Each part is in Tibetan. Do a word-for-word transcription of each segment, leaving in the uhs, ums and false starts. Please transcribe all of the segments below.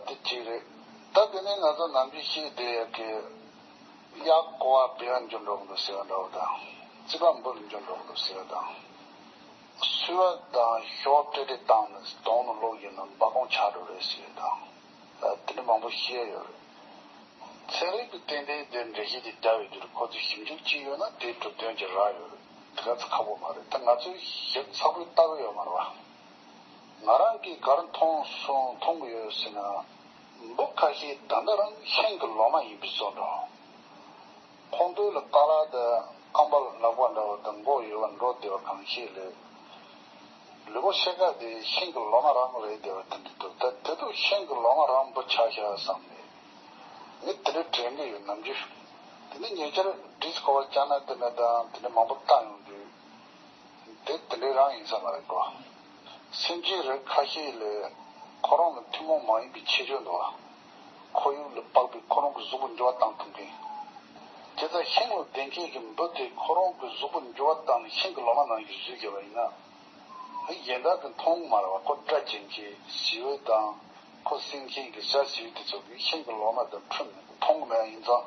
དེ་གཅིག་རེད། ད་དེ་ནས་ང་ཚོ་ནམ་རྒྱུན་ཤེས་བསྡད་ཡག་གི། གཡག་ཀོ་བ་བེ་བ་འགྱུར་འགྲོ་གི་འདུག་ཟེར་བ་འདྲ་བོ་དང་། རྩིད་པ་འབུར་འགྱུར་འགྲོ་གི་འདུག་ཟེར་བ་དང་། སུལ་བ་དང་ཞོ་སྤྲེལ་སྤྲེལ་བཏང་ནས་དོང་ནང་བླུགས་ཡིན་ན་འབའ་གོང་ཆགས་འགྲོ་རེད་ཟེར་བ་དང་། ད་དེ་འདྲ་མང་པོ་ཤེས་ཡོད་རེད། ཚན་རིག་གི་ཏན་ཏན་དེ་འགྲེལ་བཤད་ཅིག་བརྒྱབ་ཡོད་དུས་ཁོ་ཚོས་ཞིབ་འཇུག་བྱས་ཡོད་ན་དེའི་གྲུབ་དོན་ཅིག་རག་ཡོད་རེད། དེ་ག་ཚོད་ཁག་པོ་མ་རེད། ད་ང་ཚོས་ཞིབ་ཚགས་པོས་ལྟ་གི་ཡོད་མ་རེད་བ། ང་རང་གིས་ག་རེ་མཐོང་སོང་མཐོང་གི་ཡོད་ཟེར་ན། འབུ་ཁ་ཤས་ད་ལྟ་རང་ཤིང་གི་ལོ་མ་ཡིན་པའི་བཟོ་འདྲ། ཁོང་ཚོ་ལ་ཀ་ལ་དང་རྐང་པ་ལག་པ་འདྲ་བ་དང་མགོ་ཡོད་པ་འགྲོ་བདེ་བ་གང་ཤེས་ལས། ལུས་པོ་ཤེལ་དཀར་དེ་ཤིང་གི་ལོ་མ་རང་རེད་བདེ་བ་དེ་འདྲ་འདུག་ད་དེ་དུས་ཤིང་གི་ལོ་མ་རང་འབུ་ཆགས་ཤག་བསམ་ནས། ངས་དེ་འདྲ་དྲན་གི་ཡོད་ནམ་རྒྱུན། དེ་ནས་ཉེ་ཆར་ཌིས་ཁོ་བར་ཅ་ན་དེ་འདྲ་དང་དེ་འདྲ་མང་པོ་བཏང་ཡོང་དུས། དེ་དེ་འདྲའི་རང་ཡིན་ས་མ་རེད་གོ། སེམས་ཅན་རིགས་ཁ་ཤས་ལས་ཁོ་རང་ལ་ཐུན་མོང་མ་ཡིན་པའི་ཁྱད་ཆོས་འདུག་བ། ཁོར་ཡུག་ལ་དཔག་པའི་ཁོ་རང་གི་གཟུགས་པོ་འགྱུར་བ་བཏང་ཐུབ་མཁན། དེ་ལྟར་ཤིང་ལ་ལྡན་མཁན་གྱི་འབུ་དེ་ཁོ་རང་གི་གཟུགས་པོ་འགྱུར་བ་བཏང་ནས་ཤིང་གི་ལོ་མ་ནང་བཞིན་བཟོས་བཞག་པ་ཡིན་ན། གཞན་དག་གིས་མཐོང་གི་མ་རེད་བ། ཁོ་སྐྲ་འབྱིན་མཁན་བྱིའུ་དང་། ཁོ་བསད་མཁན་གྱི་བྱ་བྱིའུ་དེ་ཚོ་གིས་ཤིང་གི་ལོ་མ་དང་ཁྲུམས་ནས་མཐོང་གི་མེད་པ་ཡིན་ཙང་།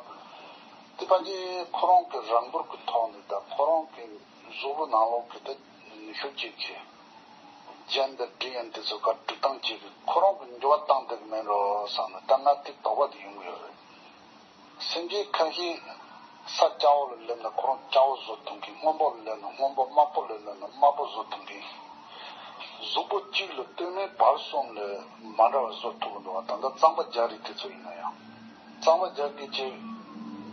དེ་ཕལ་ཆེར་ཁོ་རང་གི་རང་འབུར་གྱི་ཐོག་ནས་དང་ཁོ་རང་གི་གཟུགས་པོ་ནང་ལོགས་ཀྱི་དེ་ནུས་ཤུགས་ཅིག་གིས་ཇེན་དང་ཌི་ཨེན་དེ་ཚོ་ག་འགྲོ་སྟངས་ཅིག་གིས་ཁོ་རང་གི་འགྱུར་བ་བཏང་བསྡད་ཀྱི་མེད་འགྲོ་བསམ་ནས་ད་ང་དེ་དོགས་པ་དེ་ཡོང་གི་ཡོད་རེད། སེམས་ཅན་ཁ་ཤས་ས་སྐྱ་བོ་ལ་སླེབས་ན་ཁོ་རང་སྐྱ་བོ་བཟོ་ཐུབ་མཁན། སྔོན་པོ་ལ་སླེབས་ན་སྔོན་པོ། དམར་པོ་ལ་སླེབས་ན་དམར་པོ་བཟོ་ཐུབ་མཁན། གཟུགས་པོ་གཅིག་ལ་སྟོད་སྨད་བར་གསུམ་ལ་མ་འདྲ་བ་བཟོ་ཐུབ་ཀྱི་འདུག་བ། ད་ལྟ་གཙང་པ་རྒྱག་རིགས་དེ་ཚོ་ཡིན་ན་ཡང་། གཙང་པ་རྒྱག་མཁན་ཅིག་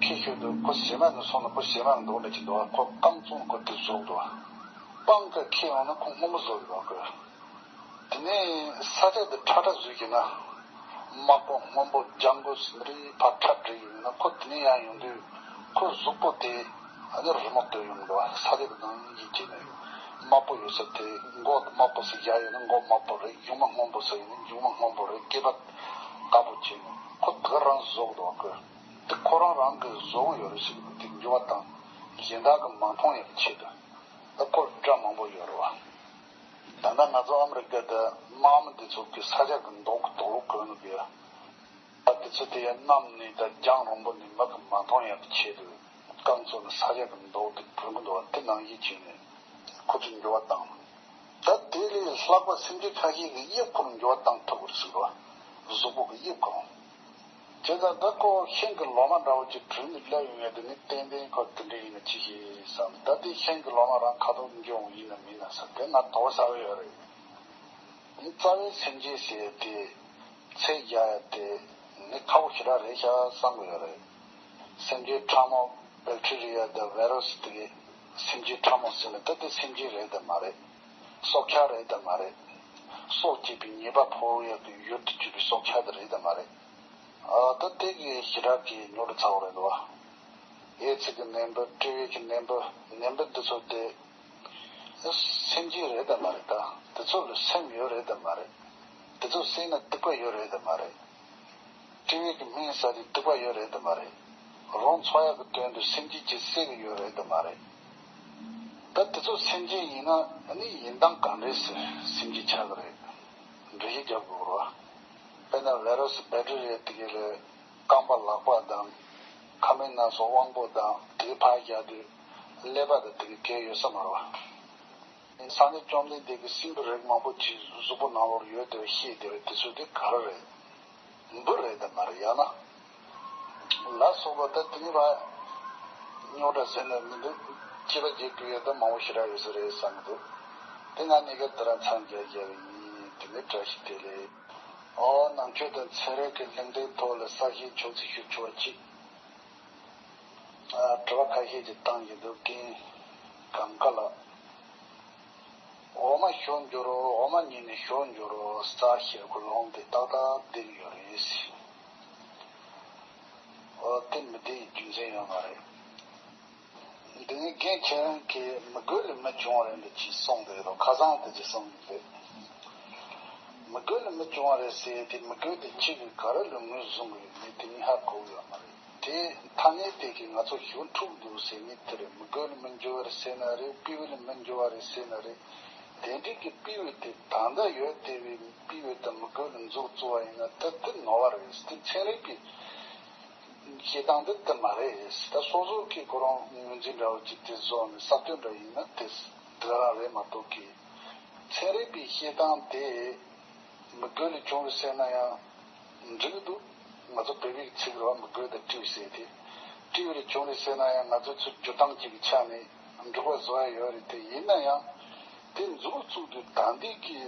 ཁྱི་ཤོད་དུས་ཁོ་བྱེ་མ་ནས་སོང་ན་ཁོ་བྱེ་མ་མདོག་འདྲ་ཅིག་འདུག་བ། ཁོ་རྐང་བཙུགས་ན་ཁོ་དེ་བཟོ་གི་འདུག་བ། སྤང་ཀ་ཁྱེར་ཡོང་ན་ཁོ་སྔོན་པོ་བཟོ་གི་འདུག་བ། ཁོས། དེ་ནས་ས་ཆ་དེ་ཁྲ་ཁྲ་བཟོས་ཀྱི་ན། དམར་པོ་སྔོན་པོ་ལྗང་གུ་ཟིན་རིགས་ཕར་ཁྲ་བྲིས་ཡོད་ན་ཁོ་དེ་ནས་ཡར་ཡོང་དུས་ཁོའི་གཟུགས་པོ་དེ་ཨ་ནི་རི་མོ་བཏོན་ཡོང་འདུག་བ། ས་ཆ་དེ་ནང་ཡིན་གྱི་ནས་དམར་པོ་ཡོད་ས་དེ་མགོ་དམར་པོ་ཟིག་བཞག་ཡོད་ན་མགོ་དམར་པོ་རེད། མཇུག་མ་སྔོན་པོ་ཟིག་ཡོད་ན་མཇུག་མ་སྔོན་པོ་རེད། སྐེད་པ་དཀར་པོ་བྱས་ནས་ཁོ་དེ་ག་རང་བཟོ་གི་འདུག་བ། ཁོས་དེ་ཁོ་རང་རང་གིས་བཟོ་གི་ཡོད་རེད་ཟེར་གི་འདུག་དེ་འགྱུར་བ་དང་གཞན་དག་གིས་མ་མཐོང་ཡག་ཆེད་དུ་ད་ཁོར་སྐྲ་མང་པོ་ཡོད་རེད་བ། ད་ལྟ་ང་ཚོ་ཨ་མི་རི་ཀ་དུ་དམག་མི་འདི་ཚོ་གི་ས་ཆ་གི་མདོག་གི་དོག་ལོག་གོན་ནས་ཡོད། ད་དེ་ཚོ་དེ་ཡང་གནམ་ནས་ད་རྒྱང་རིང་པོ་ནས་མི་གི་མ་མཐོང་ཡག་གི་ཆེད་དུ་རྐང་བཙུགས་ནས་ས་ཆ་གི་མདོག་དེ་གོན་གི་འདུག་བ། དེ་ནང་བཞིན་བྱས་ནས་ཁོ་ཚོས་འགྱུར་བ་བཏང་། ད་དེ་ལས་ལྷག་པ་སེམས་ཅན་ཁ་ཤས་ཀྱི་དབྱིབས་ཁོ་རང་འགྱུར་བ་བཏང་ཐུབ་ཀྱི་རེད་ཟེར་བ། གཟུགས་པོ་གི་དབྱིབས་ཁོ་རང་། བྱས་ཙང་ད་ཁོ་ཤིང་གི་ལོ་མ་འདྲ་བོ་ཅིག་བྲུས་ནས་སླེབས་ཡོང་ཡ་དེ་ནི་ཏན་ཏན་ཁོ་དེ་འདྲ་ཡིན་ན་ཅི་ཞིག་བསམ། ད་དེ་ཤིང་གི་ལོ་མ་རང་ཁ་ཐོག་འགྱོ་འོང་ཡིན་ན་མིན་ན་ས་དེ་ང་དོགས་ཟ་གི་ཡོད་རེད། ནི་རྩ་བའི་སེམས་ཅན་ཟེར་ཡ་དེ་ཚད་རྒྱག་ཡ་དེ་ནི་ཁག་པོ་ཞེ་དྲག་རེད་ཤག་བསམ་གི་ཡོད་རེད། སེམས་ཅན་ཕྲ་མོ་བེག་ཊི་རི་ཡ་དང་བྷའི་རུ་སི་དེ་གའི་སེམས་ཅན་ཕྲ་མོ་ཟེར་ན་ད་དེ་སེམས་ཅན་རེད་དམ་མ་རེད། སྲོག་ཆགས་རེད་དམ་མ་རེད། སྲོག་བཅད་པའི་ཉེས་པ་ཕོག་ཡག་གི་ཡུལ་དུ་གྱུར་པའི་སྲོག་ཆགས་དེ་རེད་དམ་མ་རེད། ཨ་ད་དེ་གི་ཞེ་དྲག་གི་ཉོ་རུ་ཚ་བ་རེད་འདུག་བ། ཨེ་ཙི་གི་ནད་འབུ། ཊི་བི་གི་ནད་འབུ། ནད་འབུ་འདི་ཚོ་དེ་སེམས་ཅན་རེད་དམ་མ་རེད། ད་དེ་ཚོ་ལ་སེམས་ཡོད་རེད་དམ་མ་རེད། དེ་ཚོ་བསད་ན་སྡིག་པ་ཡོད་རེད་དམ་མ་རེད། ཊི་བི་གི་སྨན་ཟ་དུས་སྡིག་པ་ཡོད་རེད་དམ་མ་རེད། རང་འཚོ་ཡག་གི་དོན་དུ་སེམས་ཅན་ཅིག་བསད་གི་ཡོད་རེད་དམ་མ་རེད། ད་དེ་ཚོ་སེམས་ཅན་ཡིན་ན་ཨ་ནི་ཡིན་སྟངས་གང་རེད་ཟེར་སེམས་ཅན་ཆགས་གི་རེད། འགྲེལ་བཤད་རྒྱབ་དགོས་རེད་བ། དཔེར་ན་བྷའི་རུ་སི་བེག་ཊི་རི་ཡ་དེ་གའི་ལས་རྐང་པ་ལག་པ་དང་། ཁ་མིན་སྣ་ཚོགས་དབང་པོ་དང་དེ་གའི་ཕར་བཞག་དུས་ཀླད་པ་དང་དེ་གའི་གལ་ཡོད་ས་མ་རེད་བ། སངས་རྒྱས་བཅོམ་ལྡན་འདས་ཀྱིས་སྲིན་པོའི་རིགས་མང་པོ་ཅིག་གཟུགས་པོ་ནང་ལོགས་ཡོད་བསྡད་པ་ཤེས་བསྡད་པ་དེ་ཚོ་དེ་ག་རེ་རེད། འབུ་རེད་དམ་མ་རེད། ཡང་ན་ལ་སོགས་པ་ད་དེ་ནི་བ་རྙོག་དྲ་ཟེར་ན་མི་འདུག་སྐྱེས་པ་རྗེས་འགྲོ་ཡ་ད་མང་པོ་ཞེ་དྲག་ཡོད་ས་རེད་བསམ་གི་འདུག་དེ་ང་གནས་སྐབས་དེ་རང་མཚམས་བརྒྱབ་བཞག་པ་ཡིན། དེ་ནས་བཀྲ་ཤིས་བདེ་ལེགས། ཨོ་ནང་ཆོས་དང་ཚན་རིག་གི་གླེང་སྟེགས་ཐོག་ལ་གསར་ཞུགས་ཕྱོགས་སུ་ཞུགས་ཆོག་པ་གཅིག་ཨ་དྲི་བ་ཁ་ཤས་ཅིག་བཏང་བཞིན་འདུག་རྒན་གངས་དཀར་ལགས། འོ་མ་ཞོ་འཇོ་རོ། འོ་མ་ཉིད་ནས་ཞོ་འཇོ་རོ། རྩ་ཤེལ་སྒོ་ལོང་དེ་ཏག་ཏག་བསྡད་ཡོད་རེད། འོ་དེ་མི་བདེ་བའི་རྒྱུ་མཚན་ཡོད་མ་རེད། འདི་ནི་རྒན་ཁྱེད་རང་གིས་མི་རྒོད་ལས་མི་བྱུང་བ་རེད་འདུག་ཅེས་གསུངས་འདུག་རོ། ཁ་སང་དེ་ཅིག་གསུངས་འདུག་མི་རྒོད་ལས་མི་བྱུང་བ་རེད་ཟེར་ཏེ་མི་རྒོད་དེ་ཁྱེད་ཀྱིས་ག་རེ་ལ་ངོས་བཟུང་གི་ཡོད་མེད་དེ་ངས་ཧ་གོ་གི་ཡོད་མ་རེད། དེ་ཐ་སྙད་དེ་གིས་ང་ཚོ་ཞུ་འཁྲུག་འདུག་ཟེར་ངས་དེ་རེད། མི་རྒོད་ལས་མི་འགྱུར་བ་རེད་ཟེར་ན་རེད། སྤྲེའུ་ལས་མི་འགྱུར་བ་རེད་ཟེར་ན་རེད། དེ་འདྲའི་གི་སྤྲེའུ་དེ་ད་ལྟ་ཡོད་བསྡད་པའི་སྤྲེའུ་དང་མི་རྒོད་ལ་མཛུབ་བཙུགས་པ་ཡིན་ན་ད་དེ་ནོར་བ་རེད། དེ་ཚན་རིག་པའི་བཤད་སྟངས་དེ་དེ་མ་རེད། ད་སོ་སོ་གི་ཁོ་རང་ངོས་འཛིན་འདྲ་བོ་ཅིག་དེ་བཟོ་ནས་གསར་གཏོད་འདྲ་ཡིན་ན་དེ་དེ་རང་རེད་མ་གཏོགས་གི། ཚན་རིག་པའི་བཤད་སྟངས་དེ་མི་རྒོད་ལ་བྱུང་རེད་ཟེར་ན་ཡང་འགྲིག་གི་འདུག་ང་ཚོ་བོད་པའི་ཚིག་རེད་བ། མི་རྒོད་དང་སྤྲེའུ་ཟེར་དེ། སྤྲེའུ་ལ་བྱུང་རེད་ཟེར་ན་ཡང་ང་ཚོ་ཚུར་འཇུ་སྟངས་ཅིག་གི་ཆ་ནས་འགྲིག་པ་བཟོ་ཡ་ཡོད་རེད། དེ་ཡིན་ན་ཡང་དེ་མཛུབ་བཙུགས་དུས་ད་ལྟའི་གི་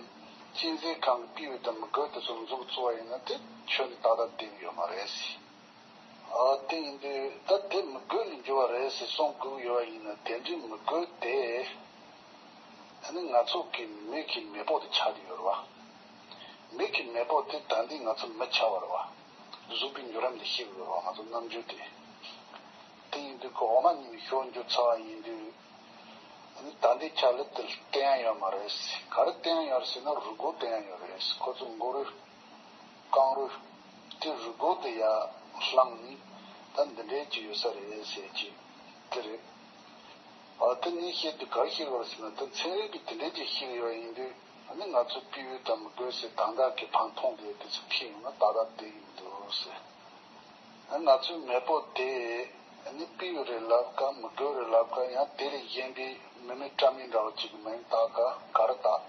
གཅན་གཟན་ཁང་གི་སྤྲེའུ་དང་མི་རྒོད་དེ་ཚོ་མཛུབ་བཙུགས་པ་ཡིན་ན་དེ་ཁྱོན་ནས་ཏག་ཏག་བསྡད་ཀྱི་ཡོད་མ་རེད་ཟེར། ཨ་དེ་ཡིན་དུས་ད་དེ་མི་རྒོད་ལ་འགྱུར་བ་རེད་ཟེར་གསུང་དགོས་ཀྱི་ཡོད་པ་ཡིན་ན། དེ་འདྲའི་མི་རྒོད་དེ་ཨ་ནི་ང་ཚོ་གི་མི་གི་མེས་པོ་དེ་ཆགས་ཀྱི་ཡོད་རེད་བ། མི་གི་མེས་པོ་དེ་ད་ལྟའི་ང་ཚོ་མི་ཆགས་པ་རེད་བ། གཟུགས་པོའི་འགྱུར་རིམ་དེ་ཤེས་དགོས་རེད་བ། ང་ཚོ་རྣམ་འགྱུར་དེ། དེ་ཡིན་དུས་ཁོ་འོ་མ་ཉིད་ནས་ཤོར་འགྱུར་ཚར་བ་ཡིན་དུས། ཨ་ནི་ད་ལྟའི་ཆ་ལ་དེ་བསྟན་ཡ་ཡོད་མ་རེད། ག་རེ་བསྟན་ཡ་ཡོད་རེད་ཟེར་ན་རུས་ཁོག་བསྟན་ཡ་ཡོད་རེད། ཁོ་ཚོ་མགོ་རུས། རྐང་རུས། དེ་རུས་ཁོག་དེ་ཡར་བསླངས་ནས་ད་འདི་འདྲའི་ཅིག་ཡོད་ས་རེད་ཟེར་གྱི་དེ་རེད། ཨ་དེ་ནས་བཤད་དུས་ག་རེ་བཤད་དགོས་རེད་ཟེར་ན། ད་ཚན་རིག་གིས་དེ་འདྲའི་ཅིག་བཤད་ཡོད་ཡིན་དུས། ཨ་ནི་ང་ཚོ་སྤྲེའུ་དང་མི་རྒོད་ཟེར་ད་ལྟ་གི་ཕར་མཐོང་དེ་དེ་ཚོ་ཁྱེར་ཡོང་ན་ཏག་ཏག་བསྡད་ཀྱི་མི་འདུག་ཟེར། ང་ཚོའི་མེས་པོ་དེ་ནི་སྤྲེའུ་རེད་ལབ་ཀ་མི་རྒོད་རེད་ལབ་ཀ་ཡང་དེ་ལས་གཞན་པའི་མི་མེད་སྤྲ་མེད་འདྲ་བོ་ཅིག་གི་མིང་བཏགས་ཀ་ག་རེ་བཏགས།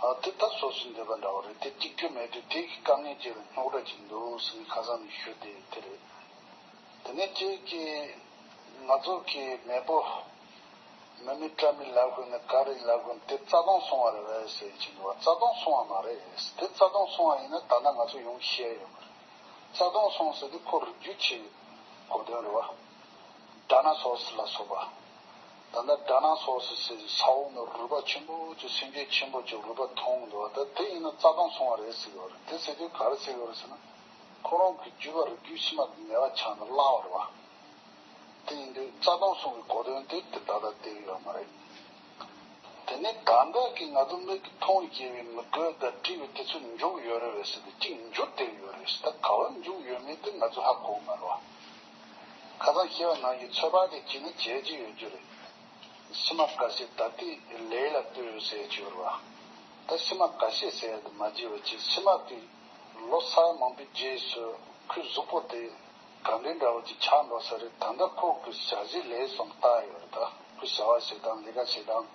ཨ་དེ་ད་སོ་སོའི་འདོད་པ་འདྲ་བོ་རེད། དེ་གཅིག་གྱུར་མེད་དུས་དེ་གི་དཀའ་ངལ་ཅིག་ལ་རྙོག་དྲ་ཅིག་འདུག་ཟེར་ནས་ཁ་སང་ནས་ཞུ་བསྡད་དེ་རེད། དེ་ནས་ཁྱེད་ཀྱིས་ང་ཚོ་གི་མེས་པོ་མི་མེད་སྤྲ་མེད་ལབ་དགོས་ན་ག་རེ་ལབ་དགོས་ན་དེ་རྩ་སྟོང་སོང་བ་རེད་པས་ཟེར་གྱི་འདུག་བ། རྩ་སྟོང་སོང་བ་མ་རེད། དེ་རྩ་སྟོང་སོང་བ་ཡིན་ན་ད་ལྟ་ང་ཚོ་ཡོང་ཤེས་ཡོད་མ་རེད། རྩ་སྟོང་སོང་ཟེར་དུས་ཁོ་རིགས་རྒྱུད་ཆེ་བའི་གོ་དོན་རེད་བ། ཌ་ན་སོར་སི་ལ་སོགས་པ། ད་ལྟ་ཌ་ན་སོར་སི་ཟེར་ས་འོག་ནས་རུས་པ་ཆེན་པོ་ཅིག་སེམས་ཅན་ཆེན་པོ་ཅིག་རུས་པ་མཐོང་འདུག་བ། ད་དེ་ཡིན་ན་རྩ་སྟོང་སོང་བ་རེད་ཟེར་གྱི་ཡོད་རེད། དེ་ཟེར་དུས་ག་རེ་ཟེར་གྱི་ཡོད་རེད་ཟེར་ན། ཁོ་རང་གི་རྒྱུད་པ་རིགས་རྒྱུད་ཕྱི་མ་དེ་མེད་པ་ཆགས་ནས་བརླག་པ་རེད་བ། དེ་ཡིན་དུས་རྩ་སྟོང་སོང་བའི་གོ་དོན་དེ་དེ་ད་ལྟ་བསྡད་ཡོད་མ་རེད། དེ་ནས་ད་ལྟ་གི་ང་ཚོ་མིག་གིས་མཐོང་རྒྱུ་བའི་མི་རྒོད་དང་སྤྲེའུ་དེ་ཚོ་འགྱུར་ཡོད་རེད་པས་ཟེར་ཏེ་གཅིག་འགྱུར་བསྡད་ཡོད་རེད་ཟེར། ད་ག་བར་འགྱུར་ཡོད་མེད་དེ་ང་ཚོ་ཧ་གོ་གི་མ་རེད་བ། ཁ་སང་བཤད་པ་ནང་བཞིན་ཚོད་དཔག་དེ་བྱས་ན་བྱས་རྗེས་ཡོད་རྒྱུ་རེད། ཕྱི་མ་འགའ་ཤས་ད་ལྟའི་ལས་ལ་ལྟོས་ཟེར་གྱི་ཡོད་རེད་བ། ད་ཕྱི་མ་འགའ་ཤས་ཟེར་ཡ་དེ་མ་བརྗེད་པ་བྱས། ཕྱི་མ་དེ་ལོ་ས་ཡ་མང་པོའི་རྗེས་སུ་ཁོའི་གཟུགས་པོ་དེ་ག་འདྲའི་འདྲ་བོ་ཅིག་ཆགས་འགྲོ་ས་རེད། ད་ལྟ་ཁོ་གི་བྱ་བྱེད་ལས་སོང་བལྟ་ཡོད་རེད། ད་ཁོའི་བྱ་བ་བྱེད་སྟངས་ལས་ཀ་བྱེད་སྟངས་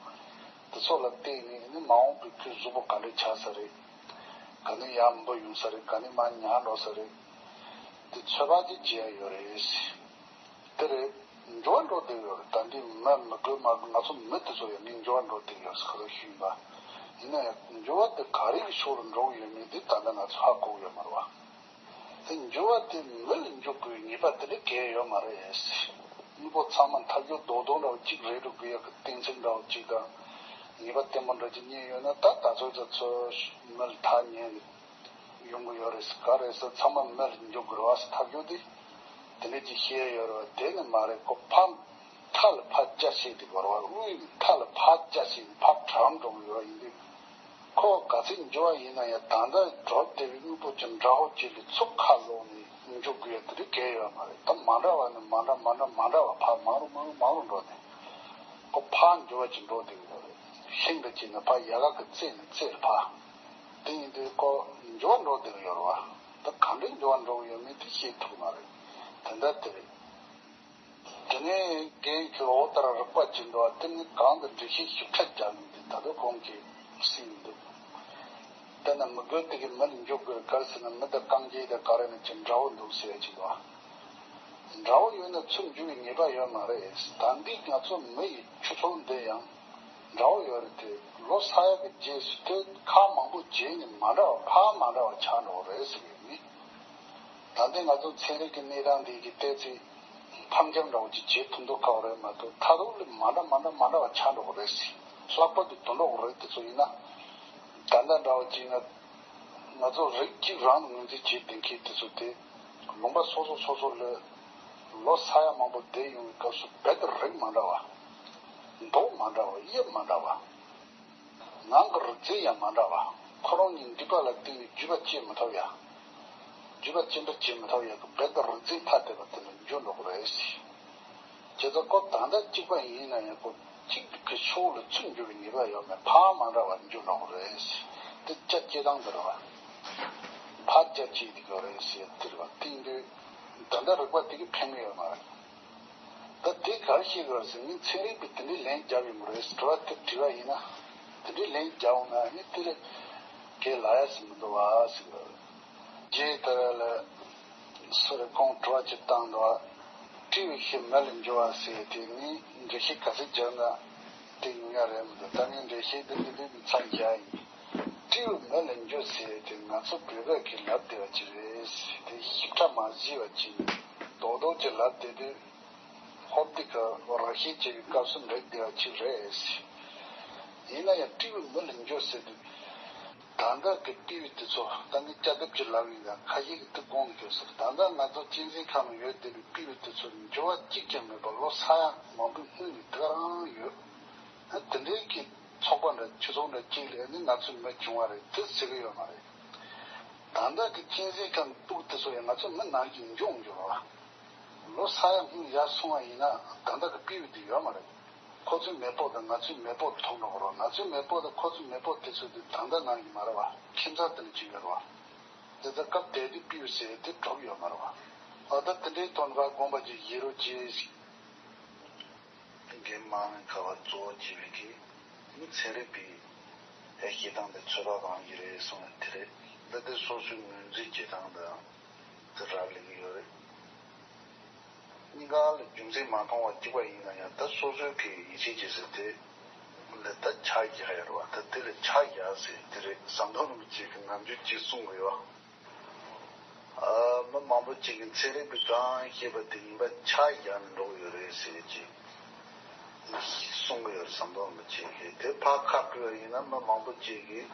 དེ་ཚོ་ལ་བལྟས་ནས་ནི་མ་འོངས་པའི་ཁོའི་གཟུགས་པོ་ག་འདྲ་ཆགས་ས་རེད། ག་ནས་ཡར་འབུར་ཡོང་ས་རེད། ག་ནས་མར་ཉར་འགྲོ་ས་རེད། དེ་ཚོད་དཔག་ཅིག་བྱེད་ཡ་ཡོད་རེད། དེ་རེད། འགྱུར་བ་འགྲོ་བསྡད་ཡོད་རེད། ད་འདི་མི་མི་རྒོད་མ་རྒོད་ང་ཚོ་མི་དེ་ཚོ་ཡང་ནི་འགྱུར་བ་འགྲོ་བསྡད་ཡོད་རེད། ཁ་ལོ་ཤུལ་ཡིན་པ། ཡིན་ན་ཡང་འགྱུར་བ་དེ་ག་རེ་གི་ཕྱོགས་ལ་འགྲོ་གི་ཡོད་མེད་དེ་ད་ལྟ་ང་ཚོ་ཧ་གོ་གི་ཡོད་མ་རེད་བ། དེ་འགྱུར་བ་དེ་མི་ལ་འཇུག་དགོས་ངེས་པ་དེ་འདྲ་གང་ཡང་ཡོད་མ་རེད། དངོས་པོ་ཚང་མ་མཐའ་སྦྱོར་རྡོག་རྡོག་འདྲ་བོ་གཅིག་རེད་འགྲོ་དགོས་ཡག་གི་གཏན་ཚིགས་འདྲ་བོ་གཅིག་དང་། ངེས་པ་བརྟན་པོ་འདྲ་གཅིག་རྙེད་ཡོད་ན་ད་ད་ཚོད་ད་ཚོད་མི་ལ་ཐག་ཉེ་ནས་ཡོང་གི་ཡོད་རེད་ཟེར། ག་རེ་ཟེར་ཚང་མ་མི་ལ་འཇུག་དགོས་རེད་བ་ཟེར་ཐག་གཅོད་དེ་དེ་འདྲ་ཅིག་བཤད་ཡོད་རེད་བ། དེ་ནི་མ་རེད། ཁོ་ཕར་མཐའ་ལ་ཕར་རྒྱ་བཤད་དེ་དགོས་རེད་བ། དབུས་ནས་མཐའ་ལ་ཕར་རྒྱ་བཤད་ནས་ཕར་གྲམ་འགྲོ་གི་ཡོད་བ་ཡིན་དུས། ཁོ་ག་ཚོད་འགྱུར་བ་ཡིན་ན་ཡང་ད་ལྟ་འགྲོ་བསྡད་པའི་དངོས་པོ་ཅིག་འདྲ་བོ་ཅིག་ལ་ཚུར་ཁ་ལོག་ནས་འཇུག་དགོས་ཡ་དེ་འདྲ་གང་ཡང་ཡོད་མ་རེད། ད་མ་འདྲ་བ་ནས་མ་འདྲ་མ་འདྲ་མ་འདྲ་བ་ཕར་མང་རུ་མང་རུ་མང་རུ་འགྲོ་ནས་ཁོ་ཕར་འགྱུར་བ་ཅིག་འགྲོ་བསྡད་ཀྱི་ཡོད་རེད། ཤིང་དང་བཅས་ནས་ཕར་ཡལ་ག་གི་རྩེ་ནས་རྩེ་ལ་ཕར། དེ་ཡིན་དུས་ཁོ་འགྱུར་བ་འགྲོ་བསྡད་ཀྱི་ཡོད་རེད་བ། ད་ག་འདྲའི་འགྱུར་བ་འགྲོ་གི་ཡོད་མེད་དེ་ཤེས་ཐུབ་མ་རེད། དེ་འདྲ་དེ་རེད། དེ་ནས་རྒན་གྱིས་འོ་ལྟར་རིག་པ་ཅིག་འདུག་བ། དེ་ནི་གང་གི་འགྲེལ་བཤད་ཞིབ་ཕྲ་རྒྱག་མིན་དེ་ད་དུང་ཁོང་གིས་གསུངས་འདུག་དེ་ན་མི་རྒོད་དེ་གི་མི་ལ་འཇུག་དགོས་གལ་སྲིད་ན་མི་དང་རྐང་རྗེས་དང་ག་རེ་ནི་ཅིག་འདྲ་བོ་འདུག་ཟེར་ཅིག་བ། འདྲ་བོ་ཡོད་ན་ཚུར་འཇུག་པའི་ངེས་པ་ཡོད་མ་རེད། ད་འདི་ང་ཚོ་མི་ཡི་ཆུ་ཚོད་འདི་ཡང་འདྲ་བོ་ཡོད་རེད་དེ། ལོ་ས་ཡ་གི་རྗེས་སུ་དེ་ཁག་མང་པོ་རྗེས་ནས་མ་འདྲ་བ་ཕར་མ་འདྲ་བ་ཆགས་འགྲོ་གི་རེད་ཟེར་གི་མི། ད་ལྟའི་ང་ཚོ་ཚན་རིག་གི་གནས་སྟངས་འདི་གི་བལྟས་ཚེ་ཕམ་རྒྱག་འདྲ་བོ་ཅིག་བྱེད་ཐུབ་མདོག་ཁ་པོ་རེད་མ་གཏོགས་མཐར་ཐུག་ལ་མ་འདྲ་མ་འདྲ་མ་འདྲ་བ་ཆགས་འགྲོ་གི་རེད་ཟེར། ལྷག་པར་དུ་དུད་འགྲོ་གི་རིགས་དེ་ཚོ་ཡིན་ན། ད་ལྟ་འདྲ་བོ་ཅིག་ང་ང་ཚོ་རིགས་གཅིག་རང་ངོས་འཛིན་བྱེད་བསྡད་མཁན་དེ་ཚོ་དེ་ལུང་པ་སོ་སོ་སོ་སོ་ལ་ལོ་ས་ཡ་མང་པོ་བསྡད་ཡོང་བའི་སྐབས་སུ་རྦད་དེ་རིགས་མ་འདྲ་བ། མདོག་མ་འདྲ་བ། དབྱིབས་མ་འདྲ་བ། ནང་གི་རིག་རྩལ་ཡང་མ་འདྲ་བ། ཁོ་རང་གཉིས་འདུས་པ་ལ་བརྟེན་ནས་བརྒྱུད་པ་སྐྱེ་མི་ཐུབ་ཡ། བརྒྱུད་པ་སྐྱེ་འཕེལ་བྱེད་མི་ཐུབ་ཡ་གི་རྦད་དེ་རིག་རྩལ་ཐ་དད་པ་དེ་ལ་འགྱུར་འགྲོ་གི་རེད་ཟེར། བྱས་ཙང་ཁོ་ད་ལྟ་གཅིག་པ་ཡིན་ན་ཡང་ཁོ་ གཅིག་གི་ཕྱོགས་ལ་ཚུར་འགྱུར་བའི་ནུས་པ་ཡོད་མེད་ཕར་མ་འདྲ་བར་འགྱུར་འགྲོ་གི་རེད། དེ་རྒྱ་སྐྱེ་སྟངས་འདི་རེད་བ། ཕར་རྒྱ་སྐྱེ་འདི་གི་རེད་ཟེར་དེ་རེད་བ། དེ་འདི་ད་ལྟ་རིག་པ་དེ་གི་ཕན་གི་ཡོད་མ་རེད། ད་དེ་ག་རེ་བཤད་དགོས་རེད་ཟེར་ན། ཚན་རིག་པས་དེ་འདྲའི་ལན་རྒྱབ་ཡོང་གི་རེད་ཟེར་དྲི་བ་དེ་དྲིས་པ་ཡིན་ན། དེ་འདྲའི་ལན་རྒྱབ་འོང་ན་ནི་དེ་ལས་གལ་ལ་ཡ་ཟེར་མི་འདུག་བ་ཟེར་གི་རེད། རྗེས་དེ་ར་ལ་སུ་རེད། ཁོང་དྲི་བ་ཅིག་བཏང་འདུག་བ། སྤྲེའུའི་ཤི་མེ་ལ་འགྱུར་བ་ཟེར་དེ་ནི་འགྲེལ་བཤད་ག་ཚོད་རྒྱབ་ན་དེ་ཡོང་ཡ་རེད་མི་འདུག་ད་ངས་འགྲེལ་བཤད་འདི་འདི་འདི་མཚམས་བཞག་ཡིན། སྤྲེའུ་མེ་ལ་འགྱུར་ཟེར་དེ་ང་ཚོ་བོད་སྐད་ཀྱི་ལབ་བསྡད་པ་ཅིག་རེད། དེ་ཞིབ་ཕྲ་མ་གཟིགས་པ་ཅིག་རྡོག་རྡོག་ཅིག་ལབ་བསྡད་དུས། ཧོབ་སྟེ་ཀ་ར་ཤི་བྱེད་པའི་སྐབས་སུ་འགྲིག་བསྡད་པ་ཅིག་རེད། ཡིན་ན་ཡང་སྤྲེའུ་མེ་ལ་འགྱུར་ཟེར་དུས། ད་ལྟ་གི་སྤྲེའུ་དེ་ཚོ་ད་ནི་སྐྱ་ལྡབ་ཀྱི་ལབ་ཡིན་ན་ཁ་ཤས་ཀྱིས་དེ་དགོངས་ནས་སྐྱོབ་ཟེར། ད་ལྟ་ང་ཚོ་གཅན་གཟན་ཁ་ནང་ཡོད་བསྡད་པའི་སྤྲེའུ་དེ་ཚོ་འགྱུར་བ་གཅིག་ཀྱང་མེད་པར་ལོ་ས་ཡ་མང་པོའི་སྔོན་ནས་དེ་ག་རང་ཡོད། ཨ་དེ་འདྲའི་གི་ཚོགས་པ་འདྲ་ཆོས་ཚོགས་འདྲ་གཅིག་ལས་ནི་ང་ཚོ་མི་བྱུང་བ་རེད་དེ་ཟེར་གི་ཡོད་མ་རེད། ད་ལྟ་གི་གཅན་གཟན་ཁ་ནང་སྤྲེའུ་དེ་ཚོ་ཡང་ང་ཚོ་མི་ནང་བཞིན་འགྱུར་འགྱུར་བ། ལོ་ས་ཡ་སྔོན་ཡར་སོང་བ་ཡིན་ན་ད་ལྟ་གི་སྤྲེའུ་དེ་ཡོད་མ་རེད། ཁོ་ཚོའི་མེ་ཏོག་དང་ང་ཚོའི་མེ་ཏོག་མཐོང་འགྲོ་གི་རེད། ང་ཚོའི་མེ་ཏོག་དང་ཁོ་ཚོའི་མེ་ཏོག་དེ་ཚོ་དེ་ད་ལྟ་ནང་བཞིན་མ་རེད་བ། ཁྱིམ་ཚང་དེ་ནས་ཅིག་ཡོད་རེད་བ། དེ་ཚོ་སྐབས་དེ་དུས་སྤྲེའུ་ཟེར་དེ་གྲུབ་ཡོད་མ་རེད་བ། ཨ་ད་དེ་འདྲའི་དོན་དག་དགོངས་པ་ཅིག་བཞེས་རོགས་གྱིས། རྒན་མང་ནས་ཁ་བ་གཙོ་བོ་བྱས་པའི་གི་མི་ཚན་རིག་པའི་ཨེ་བྱེད་སྟངས་དེ་ཚོད་དཔག་རང་གི་རེད་གསུངས་ནས་དེ་རེད། འདི་དེ་སོ་སོའི་ངོས་འཛིན་བྱེད་སྟངས་དང་དེ་རག་ལས་ཀྱི་ཡོད་རེད། གཉིས་ཀ་ལ་རྒྱུ་མཚན་མ་མཐོང་བ་གཅིག་པ་ཡིན་ན་ཡང་ད་སོ་སོའི་གི་ཡིད་ཆེས་བྱེད་ཟེར་དེ་ལ་ད་ཆ་རྒྱག་ཡ་རེད་བ། ད་དེ་ལ་ཆ་རྒྱག་ཟེར་དེ་རེད། ཟམ་གདོང་རིན་པོ་ཆེ་གི་ནམ་རྒྱུན་གཅིག་གསུང་གི་ཡོད། ཨ་མི་མང་པོ་གཅིག་གིས་ཚན་རིག་པའི་གང་ཤེས་པ་དེ་ཡིན་པ་ཆ་བཞག་ནས་འགྲོ་གི་ཡོད་རེད་ཟེར་གྱི་གསུང་གི་ཡོད་རེད། ཟམ་གདོང་རིན་པོ་ཆེ་གིས་དེ་ཕར་ཁ་བསྐུལ་བ་ཡིན་ན་མི་མང་པོ་གཅིག་གིས་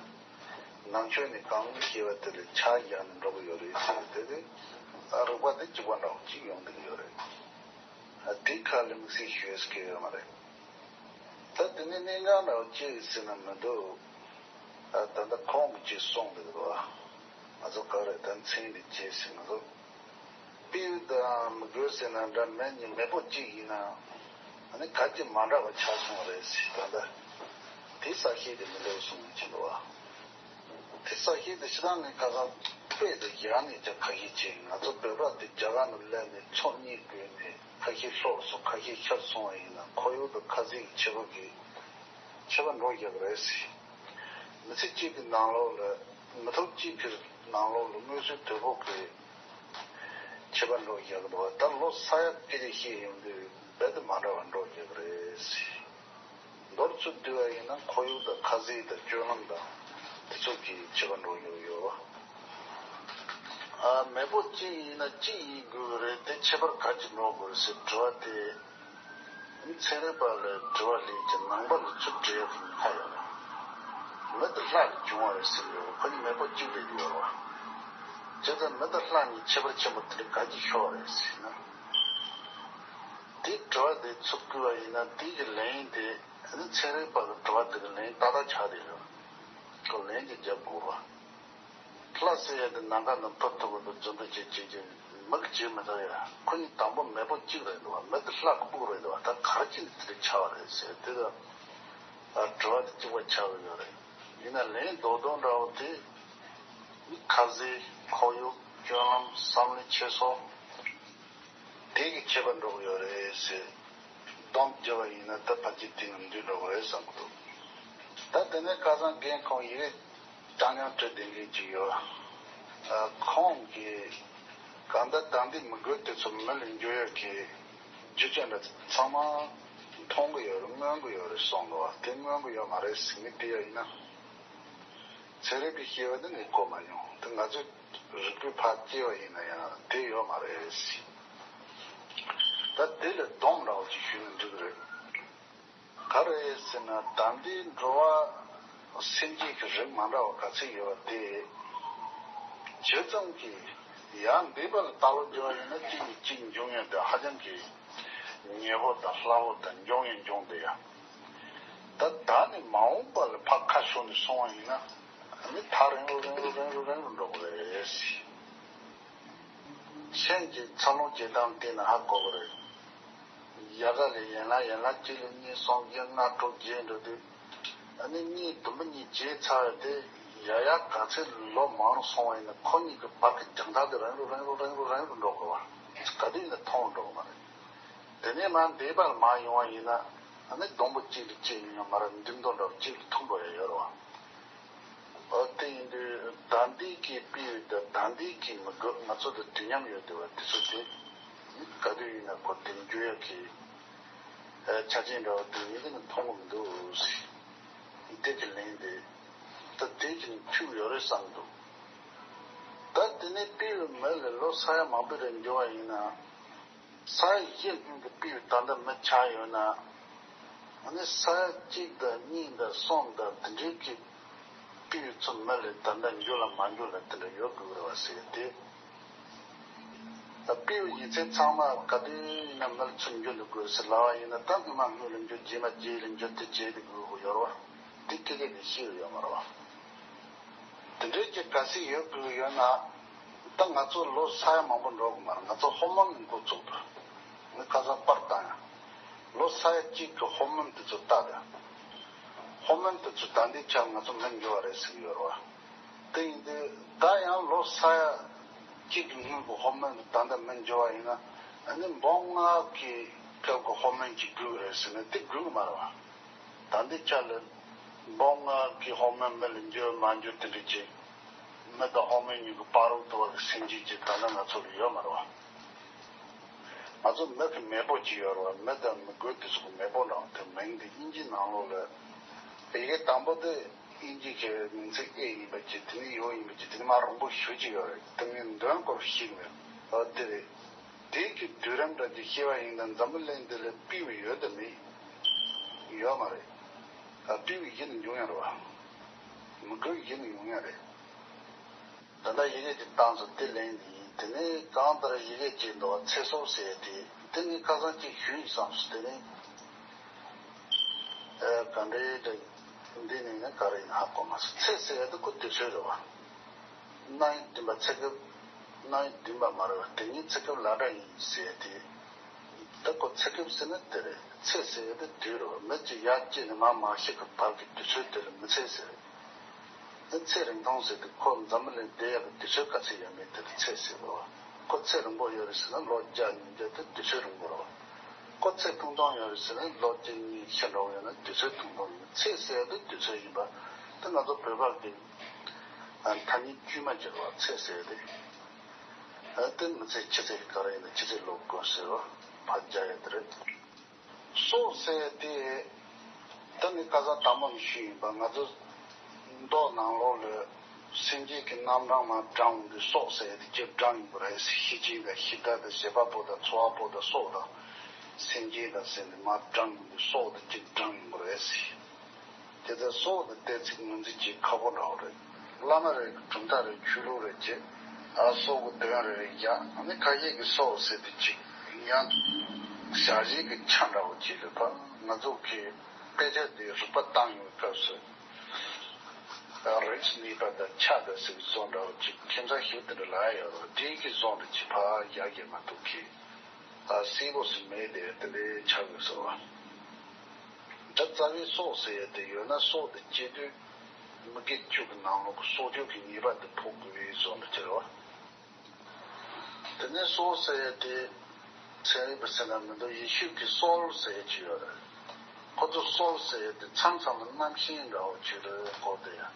ནང་ཆོས་ནས་གང་ཤེས་པ་དེ་ལ་ཆ་བཞག་ནས་འགྲོ་གི་ཡོད་རེད་ཟེར་དེ་དེ་རིག་པ་དེ་གཅིག་པ་འདྲ་བོ་གཅིག་ཡོང་བསྡད་ཀྱི་ཡོད་རེད། ཨ་དེ་ཁ་ལ་དམིགས་བསལ་ཞུ་ཡས་ཀྱི་ཡོད་མ་རེད། ད་དེ་ནས་གནད་འགག་འདྲ་བོ་ཅི་ཡིན་ཟེར་ན་མི་འདུག་ཨ་ད་ལྟ་ཁོང་གིས་ཅིག་གསུངས་འདུག་ག་ང་ཚོ་ག་རེ་ད་མཚན་འདི་བྱས་ཟིན་ང་ཚོ་སྤྲེའུ་དང་མི་རྒོད་ཟེར་ན་འདྲ་མེད་ནི་མེས་པོ་གཅིག་ཡིན་ན་ཨ་ནི་ག་ཅི་མ་འདྲ་བ་ཆགས་སོང་བ་རེད་ཟེར། ད་ལྟ་དེ་གསལ་བཤད་དེ་མི་འདྲ་བ་གསུངས་ཡོད་ཀྱི་འདུག་བ། དེ་གསལ་བཤད་དེ་ཕྱི་ནང་ནས་ཁ་སང་དཔེ་དེ་ཡག་ནས་ཀྱང་ཁ་ཤས་ཆེ། ང་ཚོ་བོད་པ་དེ་རྒྱ་གར་ནས་སླེབས་ནས་ཚོ་གཉིས་བགོས་ནས་ཁ་ཤས་ཤོར་སོང་། ཁ་ཤས་ཤར་སོང་བ་ཡིན་ན་ཁོར་ཡུག་དང་ཁ་ཟས་ཀྱི་ཁྱད་པར་གྱི་ཁྱད་པར་འགྲོ་རྒྱག་གི་རེད་ཟེར། མི་ཚེ་གཅིག་གི་ནང་ལོགས་ལ་མི་ཐོག་གཅིག་གི་ནང་ལོགས་ལ་དངོས་སུ་དོད་པོ་གི་ཁྱད་པར་འགྲོ་རྒྱག་གི་འདུག་ད་ལོ་ས་ཡ་སྐད་ཆ་བཤད་ཡོང་དུས་རྦད་དེ་མ་འདྲ་བ་འགྲོ་རྒྱག་གི་རེད་ཟེར། མདོར་ཚུར་བསྡུས་པ་ཡིན་ན་ཁོར་ཡུག་དང་ཁ་ཟས་དང་སྤྱོད་ལམ་དང་དེ་ཚོ་གི་ཁྱད་པར་འགྲོ་ཡོད་ཡོད་བ། ཨ་མེས་པོ་གཅིག་ཡིན་ན་གཅིག་ཡིན་དགོས་ཀྱི་རེད་དེ་ཁྱད་པར་ག་ཅི་འགྲོ་དགོས་རེད་ཟེར་དྲི་བ་དེ། མི་ཚན་རིག་པ་ལ་དྲི་བ་ལེན་གྱི་ནང་པ་ལ་ཚུར་དྲི་ཡག་གི་ཉེན་ཁ་ཡོད་རེད། མི་དེ་ལྷ་ལས་བྱུང་བ་རེད་ཟེར་གི་ཡོད་རེད། ཁོ་གཉིས་མེས་པོ་གཅིག་རེད་ཡོད་རེད་བ། བྱས་ཙང་མི་དང་ལྷ་གཉིས་ཁྱད་པར་ཆེན་པོ་དེ་འདྲ་ག་ཅི་ཤོར་བ་རེད་ཟེར་ན། དེ་དྲི་བ་དེ་ཚུར་བསྐུལ་བ་ཡིན་ན་དེ་གི་ལན་དེ་ཚན་རིག་པ་གི་དྲི་བ་དེ་གི་ལན་ཏག་ཏག་ཆགས་བསྡད་ཡོད། ཁོ་ལན་དེ་རྒྱབ་དགོས་རེད་བ། ལྷ་ཟེར་ཡ་དེ་ནམ་མཁའ་ནང་འཕུར་ཐུབ་པ་དང་རྫུ་འཕྲུལ་ཅན་བྱེད་ཀྱི་མི་གི་བྱེད་མི་ཐུབ་ཡ། ཁོ་གཉིས་དང་པོ་མེས་པོ་གཅིག་རེད་འདུག་བ། མི་དེ་ལྷ་གི་སྤུ་གུ་རེད་འདུག་བ། ད་ག་རེ་བྱས་ནས་དེ་འདྲ་ཆགས་པ་རེད་ཟེར་དེ་ལ་དྲི་བ་དེ་གཅིག་པ་ཆགས་ཀྱི་ཡོད་རེད། ཡིན་ན་ལན་རྡོག་རྡོག་འདྲ་བོ་དེ་མི་ཁ་ཟས་ཁོར་ཡུག་སྤྱོད་ལམ་བསམ་བློའི་འཁྱེར་སོ། དེ་གི་ཁྱད་པར་འགྲོ་གི་ཡོད་རེད་ཟེར། སྡོམ་རྒྱག་པ་ཡིན་ན་ད་ཕལ་ཆེར་དེ་ནང་འདུས་འགྲོ་གི་རེད་བསམ་གི་འདུག་ད་དེ་ནས་ཁ་སང་རྒན་ཁོང་ཡི་གེ་རྐྱང་རྐྱང་བྲིས་བསྡད་མཁན་ཅིག་ཡོད། ཨ་ཁོང་གིས་གང་ལྟར་ད་ལྟའི་མི་རྒོད་དེ་ཚོ་མི་ལ་འགྱུར་ཡག་གི་རྒྱུ་ཆ་འདྲ་ཚང་མ་མཐོང་གི་ཡོད་རེད། མངོན་གི་ཡོད་རེད་གསུངས་འདུག་བ། དེ་མངོན་གི་ཡོད་མ་རེད་ཟེར་མི་དེ་ཡང་ཡིན་ན། ཚན་རིག་པའི་སྐྱེ་བ་འདི་ངས་གོ་མ་མྱོང་། དེ་ང་ཚོས་རིག་པའི་ཕར་སྐྱེ་བ་ཡིན་ན་ཡང་དེ་ཡོད་མ་རེད། ད་དེ་ལས་སྡོམ་འདྲ་བོ་ཅིག་ཞུས་ན་འགྲིག་གི་རེད། ག་རེ་ཟེར་ན་ད་ལྟའི་འགྲོ་བ་སེམས་ཅན་གྱི་རིགས་མ་འདྲ་བ་ག་ཚོད་ཡོད་པ་དེ་ཇི་ཙམ་གྱིས་ཡང་འདས་པ་ལ་ལྟ་ལོག་རྒྱུ་བ་ཡིན་ན་གཅིག་ནས་གཅིག་འབྱུང་ཡ་དེ་ཧ་ཅང་གི་ཉེ་པོ་དང་སླ་པོ་དང་འབྱུང་ཡང་འབྱུང་བསྡད་ཡ། ད་ད་ནི་མ་འོངས་པ་ལ་ཕར་ཁ་ཕྱོགས་ནས་སོང་བ་ཡིན་ན་ནི་ཐག་རིང་རུ་རིང་རུ་རིང་རུ་རིང་རུ་འགྲོ་གི་རེད། སེམས་ཀྱི་འཚར་ལོངས་བྱེད་སྟངས་བལྟས་ན་ཧ་གོ་གི་རེད། ཡ་ག་ལས་ཡན་ལག་ཡན་ལག་གཅིག་ལས་གཉིས་གསུམ་བརྒྱད་ལྔ་དྲུག་བརྒྱད་འགྲོ་དུས། ཨ་ནི་གཉིས་བདུན་པ་གཉིས་བརྗེས་ཚར་བ་དེ་ཡ་ཡ་ག་ཚད་ལོ་མང་རུ་སོང་བ་ཡིན་ན་ཁོ་གཉིས་ཀྱི་བར་གྱི་རྒྱང་ཐག་དེ་རིང་རུ་རིང་རུ་རིང་རུ་རིང་རུ་འགྲོ་དགོས་པ། ག་དུས་ཡིན་ན་མཐོང་རུ་འགྲོ་གི་མ་རེད། དེ་ནས་མར་འདས་པར་མར་ཡོང་བ་ཡིན་ན་ཨ་ནི་སྡོང་པོ་གཅིག་ལས་གཅིག་ཡིན་ཡང་མ་ར་མདུན་ཐོག་འདྲ་བ་གཅིག་ལ་ཐུག་འགྲོ་ཡ་ཡོད་རེད་བ། ཨོ་དེ་ཡིན་དུས་ད་ལྟའི་གི་སྤེལ་ཡུལ་དང་ད་ལྟའི་གི་མི་དགོས་ང་ཚོ་དང་དུས་མཉམ་ཡོད་བསྡད་པ་དེ་ཚོ་དེ་ག་དུས་ཡིན་ན་ཁོ་དེ་འགྱུར་ཡག་གི་ཆ་རྐྱེན་འདྲ་བ་དེ་ངེད་ཀྱིས་མཐོང་གི་མི་འདུག་ཟེར། དེ་གི་ལན་དེ་ད་དེ་གི་འཐུས་ཡོད་རེད་བསམ་འདུག་ད་དེ་ནས་སྤེལ་ཡུལ་མི་ལ་ལོ་ས་ཡ་མང་པོ་རེ་འགྱུར་བ་ཡིན་ན། ས་ཡ་བཞི་སྔོན་གྱི་སྤེལ་ཡུལ་ད་ལྟ་མི་ཆགས་ཡོད་ན། ཨ་ནི་ས་ཡ་གཅིག་དང་གཉིས་དང་གསུམ་དང་དེ་འདྲའི་གི་སྤེལ་ཡུལ་ཚོ་མི་ལ་ད་ལྟ་འགྱུར་ལ་མ་འགྱུར་ལ་དེ་འདྲ་ཡོད་དགོས་རེད་བ་ཟེར་ཏེ། ད་སྤེལ་ཡུལ་ཡིན་ཚད་ཚང་མ་ག་དུས་ཡིན་ན་མི་ལ་ཚུར་འགྱུར་འདུག་དགོས་ཟེར་ལབ་པ་ཡིན་ན་ད་སྔོན་མ་སྔོན་ལ་འགྱུར་རྗེས་མ་རྗེས་ལ་འགྱུར་དེ་བྱས་ཏེ་དགོས་དགོས་ཡོད་རེད་བ། དེ་སྐད་ཆ་དེ་ཤེས་ཡོད་མ་རེད་བ། དེ་འདྲའི་གི་གལ་སྲིད་ཡོད་དགོས་ཡོད་ན། ད་ང་ཚོ་ལོ་ས་ཡ་མང་པོ་འགྲོ་གི་མ་རེད། ང་ཚོ་ཧོར་མོན་ནས་འགོ་བཙུགས་འདུག་ངས་ཁ་སང་པར་བཏང་ཡང་། ལོ་ས་ཡ་གཅིག་གི་ཧོར་མོན་དེ་ཚོ་ལྟ་དང་། ཧོར་མོན་དེ་ཚོ་ད་ལྟའི་ཆར་ང་ཚོ་མི་འགྱུར་བ་རེད་ཟེར་གྱི་ཡོད་རེད་བ། དེ་ཡིན་དུས་ད་ཡང་ལོ་ས་ཡ་གཅིག་གི་སྔོན་གྱི་ཧོར་མོན་དེ་ད་ལྟ་མི་འགྱུར་བ་ཡིན་ན། ཨ་ནི་འབུམ་ལྔ་གི་སྐབས་ཀྱི་ཧོར་མོན་གྱིས་བསྒུལ་རེད་ཟེར་ན་དེ་དགོས་ཀྱི་མ་རེད་བ། ད་ལྟའི་ཆ་ལ་འབུམ་ལྔ་གི་ཧོར་མོན་མི་ལ་འགྱུར་མ་འགྱུར་དེ་འདྲ་བྱས། མི་དང་ཧོར་མོན་གཉིས་ཀྱི་བར་དུ་བ་གི་སེམས་ཅན་ཅིག་ད་ལྟ་ང་ཚོ་ལ་ཡོད་མ་རེད་བ། ང་ཚོ་མི་གི་མེས་པོ་ཅིག་ཡོད་རེད་བ། མི་དང་མི་རྒོད་དེ་ཚོ་གི་མེས་པོ་འདྲ་བ་དེ་མིང་དེ་དབྱིན་ཇིའི་ནང་ལོགས་ལ་ཡི་གེ་དང་པོ་དེ་དབྱིན་ཇི་གི་མིང་ཚིག་ཨེ་ཡིན་པ་ཅིག་དེ་ནས་ཡོ་ཡིན་པ་ཅིག་དེ་ནས་མར་རིང་པོ་ཞེ་ཅིག་ཡོད་རེད། དེ་ངས་འདོན་སྐོར་ཤེས་མེད། ཨ་དེ་རེད། དེ་གི་བསྡུས་རིམ་འདྲ་ཅིག་ཤེས་པ་ཡིན་ན་འཛམ་བུ་གླིང་འདི་ལ་སྤེལ་བ་ཡོད་དམ་མེད། ཡོད་མ་རེད། ཨ་སྤེལ་བ་ཡིན་ན་ཡོང་ཡ་རེད་བ། མི་དགོས་ཡིན་ན་ཡོང་ཡ་རེད། ད་ལྟ་ཡི་གེ་ཅིག་བཏང་སོང་། དེ་ལན་འདི་ཡིན། དེ་ནས་གང་ལྟར་ཡི་གེ་ཅིག་འདུག་བ། ཚེ་སྲོག་ཟེར་ཡ་དེ། དེ་ངས་ཁ་སང་ཅིག་ཞུས་ཡིན་བསམ་སོང་། དེ་ནས་ཨ་ག་འདྲའི་འདྲ། འདི་ནས་ནི་ག་རེ་ཡིན་ཧ་གོ་མ་སོང་། ཚེ་ཟེར་ཡ་དེ་ཁོ་དུས་ཚོད་རེད་བ། རྣམ་དབྱེ་བདུན་པ་ཚེ་སྐབས། རྣམ་དབྱེ་བདུན་པ་མ་རེད་བ། དེ་ཉིད་ཚེ་སྐབས་ལ་སྒྲ་ཡིན་ཟེར་ཡ་དེ། ད་ཁོ་ཚེ་སྐབས་ཟེར་ན་དེ་རེད། ཚེ་ཟེར་ཡ་དེ་དུས་རེད་བ། མི་གཅིག་ཡར་སྐྱེས་ནས་མར་མ་ཤི་གི་བར་གྱི་དུས་ཚོད་དེ་ལ་མི་ཚེ་ཟེར། ཨ་ཚེ་རིང་ཐུང་ཟེར་དུས་ཁོ་འཛམ་བུ་གླིང་བསྡད་ཡག་གི་དུས་ཚོད་ག་ཚོད་ཡོད་མེད་དེ་ལ་ཚེ་ཟེར་བ། ཁོ་ཚེ་རིང་པོ་ཡོད་རེད་ཟེར་ན་ལོ་བརྒྱ་ཉིས་བརྒྱ་དེ་དུས་ཚོད་རིང་པོ་རེད་བ། ཁོ་ཚེ་ཐུང་ཐུང་ཡོད་རེད་ཟེར་ན་ལོ་གཅིག་གཉིས་ཤི་འགྲོ་གི་ཡོད་ན་དུས་ཚོད་ཐུང་ཐུང་ཡིན། ཚེ་ཟེར་ཡ་དེ་དུས་ཚོད་ཡིན་པ། དེ་ང་ཚོ་བོད་པ་གི་ཨ་ཐ་སྙད་དཀྱུས་མ་ཅིག་རེད་བ། ཚེ་ཟེར་ཡ་དེ། ཨ་དེ་མི་ཚེ་ཕྱི་ཚེས་ག་རེ་ཡིན་ན་ཕྱི་ཚེས་ལོ་དགུ་ཟེར་བ། ཕར་རྒྱག་ཡ་དེ་རེད། སྲོག་ཟེར་ཡ་དེ། ད་ནི་ཁ་སང་དང་པོ་ནས་ཞུས་ཡིན་པ། ང་ཚོ་མདོ་ནང་ལོགས་ལ་སེམས་ཅན་གྱི་རྣམ་གྲངས་མར་བགྲངས་ཡོང་དུས་སྲོག་ཟེར་ཡ་དེ་གཅིག་བགྲངས་ཡོང་གི་རེད་ཟེར། ཤེད་ཅན་དང་ཤེད་བདག་དང་བྱེད་པ་པོ་དང་འཚོ་བ་པོ་དང་སྲོག་དང་སེམས་ཅན་དང་ཟེར་ནས་མར་བགྲངས་ཡོང་དུས་སྲོག་དེ་གཅིག་བགྲངས་ཡོང་གི་རེད་ཟེར། དེ་ལྟར་སྲོག་དེ་གཏན་ཚིགས་ངོས་འཛིན་བྱེད་ཁག་པོ་འདྲ་བོ་རེད། བླ་མ་རེ་གི་གྲུབ་མཐའ་རེ་ཆོས་ལུགས་རེ་བྱེད། ཨ་སྲོག་གི་དོན་རེ་རེ་བཞག་ཨ་ནི་ཁ་ཤས་ཀྱིས་སྲོག་ཟེར་དུས་ཅིག་ཡང་ཞག་བཞི་གི་ཆ་འདྲ་བོ་ཅིག་རེད་པ། ང་ཚོ་གི་དཔེ་ཆ་དེ་རིག་པ་བཏང་ཡོང་བའི་སྐབས་སུ། ཨ་རིགས་གནས་པ་དང་ཆ་དང་ཟེར་བའི་བཟོ་འདྲ་བོ་ཅིག་ཁྱིམ་ཚང་ཞིག་དེ་འདྲ་ལ་ཡོད་རེད། དེའི་གི་བཟོ་འདྲ་ཅིག་ཕར་རྒྱག་རྒྱག་མ་ཐུབ་ཀི། ཨ་གསལ་པོ་ཞིག་མེད་དེ་དེ་ལས་ཆགས་ཡོད་ཟེར་བ། ད་རྩ་བའི་སྲོག་ཟེར་ཡ་དེ་ཡོད་ན་སྲོག་དེ་སྐྱེ་དུས་མི་དགེ་བཅུ་གི་ནང་ལོགས་ཀྱི་སྲོག་གཅོད་ཀྱི་ཉེས་པ་དེ་ཕོག་དགོས་པའི་བཟོ་འདྲ་ཅིག་རེད་བ། དེ་ནས་སྲོག་ཟེར་ཡ་དེ་ཚན་རིག་པ་ཟེར་ན་མི་འདུག་ཡེ་ཤུ་གི་སོལ་ཟེར་ཡ་ཅིག་ཡོད་རེད། ཁོ་ཚོ་སོལ་ཟེར་ཡ་དེ་མཚམས་མཚམས་ལ་རྣམ་ཤེས་འདྲ་བོ་ཅིག་རེད་གོ། དེ་ཡང་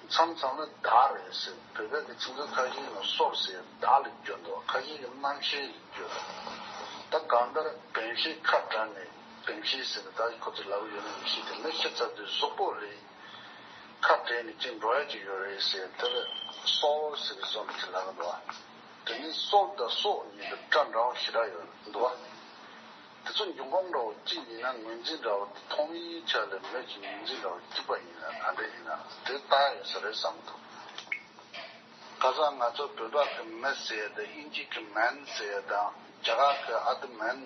མཚམས་མཚམས་ལ་བདག་རེད་ཟེར། བོད་པའི་གི་ཚིག་མཛོད་ཁ་ཤས་ནང་སོལ་ཟེར་ཡ་བདག་ལ་བརྗོད་འདུག་ཁ་ཤས་ཀྱིས་རྣམ་ཤེས་ལ་བརྗོད། ད་གང་ལྟར་བེམ་ཤེས་ཁ་བྲལ་ནས་བེམ་ཤེས་ཟེར་ནས་ད་ཁོ་ཚོས་ལབ་ཀྱི་ཡོད་ན་མི་ཤེས། དེ་མི་ཤི་ཚར་དུས་གཟུགས་པོ་རེད། ཁ་བྲལ་ནས་ཅིག་འགྲོ་ཡ་ཅིག་ཡོད་རེད་ཟེར། དེ་ལ་སོལ་ཟེར་གི་བཟོ་འདྲ་ཅིག་ལབ་ཀྱི་འདུག་དེ་ནས་སོལ་དང་སྲོག་གཉིས་ལ་སྒྲ་འདྲ་བོ་ཞེ་དྲག་ཡོད་འདུག་དེ་ཚོ་འབྱུང་ཁུངས་འདྲ་བོ་གཅིག་ཡིན་ན་ངོས་འཛིན་འདྲ་བོ་དེ་མཐོང་མིན་ཆ་ལས་མི་གི་ངོས་འཛིན་འདྲ་བོ་གཅིག་པ་ཡིན་ན་ག་འདྲ་ཡིན་ན་དེ་ལྟ་ཡོད་ས་རེད་བསམ་འདུག་ཁ་སང་ང་ཚོ་བོད་པ་གི་མི་ཟེར་ཡ་དང་དབྱིན་ཇི་གི་མན་ཟེར་ཡ་དང་རྒྱ་གར་གི་ཨ་དི་མན།